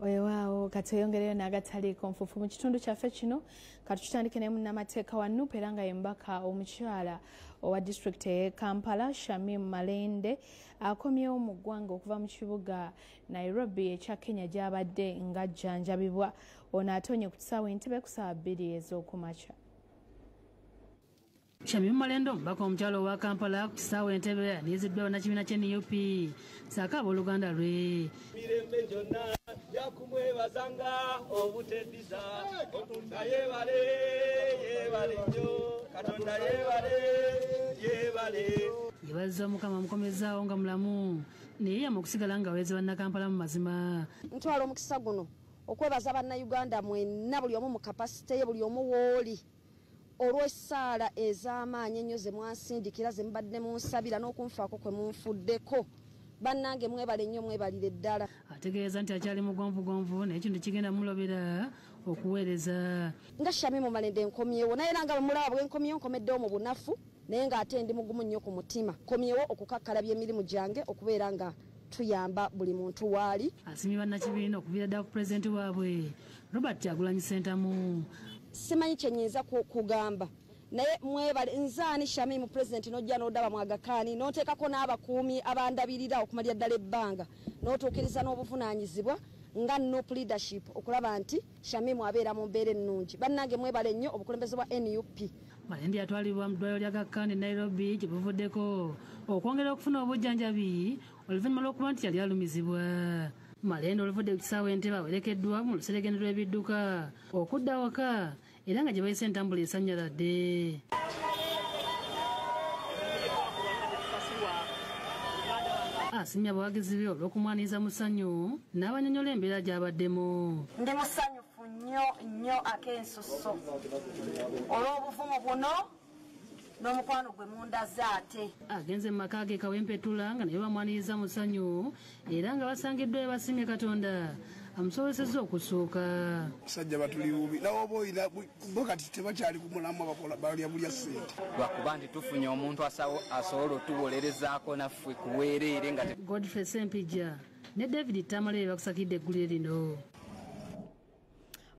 Weewaawo, katweyongereyo n'agataliiko nfuufu mu kitundu kyaffe kino. Katukitandike ne munnamateeka wa NUP era nga ye mubaka omukyala owa disitulikiti ey'e Kampala, Shamim Malende, akomyewo mu ggwanga okuva mu kibuga Nairobi ekya Kenya gy'abadde ng'ajjanjabibwa. Ono atonye ku kisaawe Entebbe ku ssaawa 2 ez'okumakya. Shamim Malende, omubaka omukyala owa Kampala, ku kisaawe Entebbe aniiziddwa bannakibiina kye NUP ssaako abooluganda lwe. Mirembe gyonna yakumwebazanga obuteddiza. Katonda yeebale, yeebale nnyo. Katonda yeebale, yeebale. Yeebazza Omukama amukomezaawo nga mulamu, naye yeyama okusigala nga aweereza bannakampala mu mazima. Ntwala omukisa guno okwebaza Bannayuganda mwenna, buli omu mu capacity ye, buli omu w'oli, olw'essaala ez'amaanyi ennyo ze mwansindikira, ze mubadde munsabira n'okunfaako kwe munfuddeko. Bannange, mwebale nnyo, mwebalire ddala. Ategeeza nti akyali mugonvugonvu, naye kino tekigenda mulobera okuweereza. Nga Shamimu Malende nkomyewo, naye era nga bwe mulaba bwe nkomyewo, nkomeddewo mu bunafu, naye ng'ate ndi mugumu nnyo ku mutima. Nkomyewo okukakkalabya emirimu gyange, okubeera nga tuyamba buli muntu waali. Asiimye bannakibiina okuviira ddala ku pulezidenti waabwe Robert Kyagulanyi Ssentamu. Simanyi kye nyinza kugamba, naye mwebale. Nzaani Shamimu pulezidenti n'ojja n'odaba mwagakaani n'oteekako n'abakuumi abandabirira okumalira ddala ebbanga, n'otuukiriza n'obuvunaanyizibwa nga NUP leadership okulaba nti Shamimu abeera mu mbeera ennungi. Bannange, mwebale nnyo obukulembeze bwa NUP. Malende yatwalibwa mu ddwaliro lya Aga Khan e Nairobi gye buvuddeko okwongera okufuna obujjanjabi oluvannyuma lw'okuba nti yali alumizibwa. Malende oluvudde ku kisaawe Entebbe awerekeddwa mu luseregende lw'ebidduka okudda awaka, era nga gye bayise entambula esannyaladde. Asiimye abawagizi be olw'okumwaniriza mu ssanyu n'abanyonyola embeera gy'abaddemu. Ndi musanyufu nnyo nnyo ak'ensusso olw'obuvumu buno n'omukwano gwe mundaze ate. Agenze mu maka ge Kawempetula nga naye bamwaniriza mu ssanyu, era nga basangiddwayo basiimye Katonda amusobosezza okusuuka. Basajja batuli bubi, nawe oba oyina bo kati tebakyali ku mulamwa, bakola balya bulya ssente. Lwakuba nti tufunye omuntu asobola otuwolerezaako naffe ku bwereere nga Godfrey Sempijja ne David Tamale bakusakidde eggulire lino.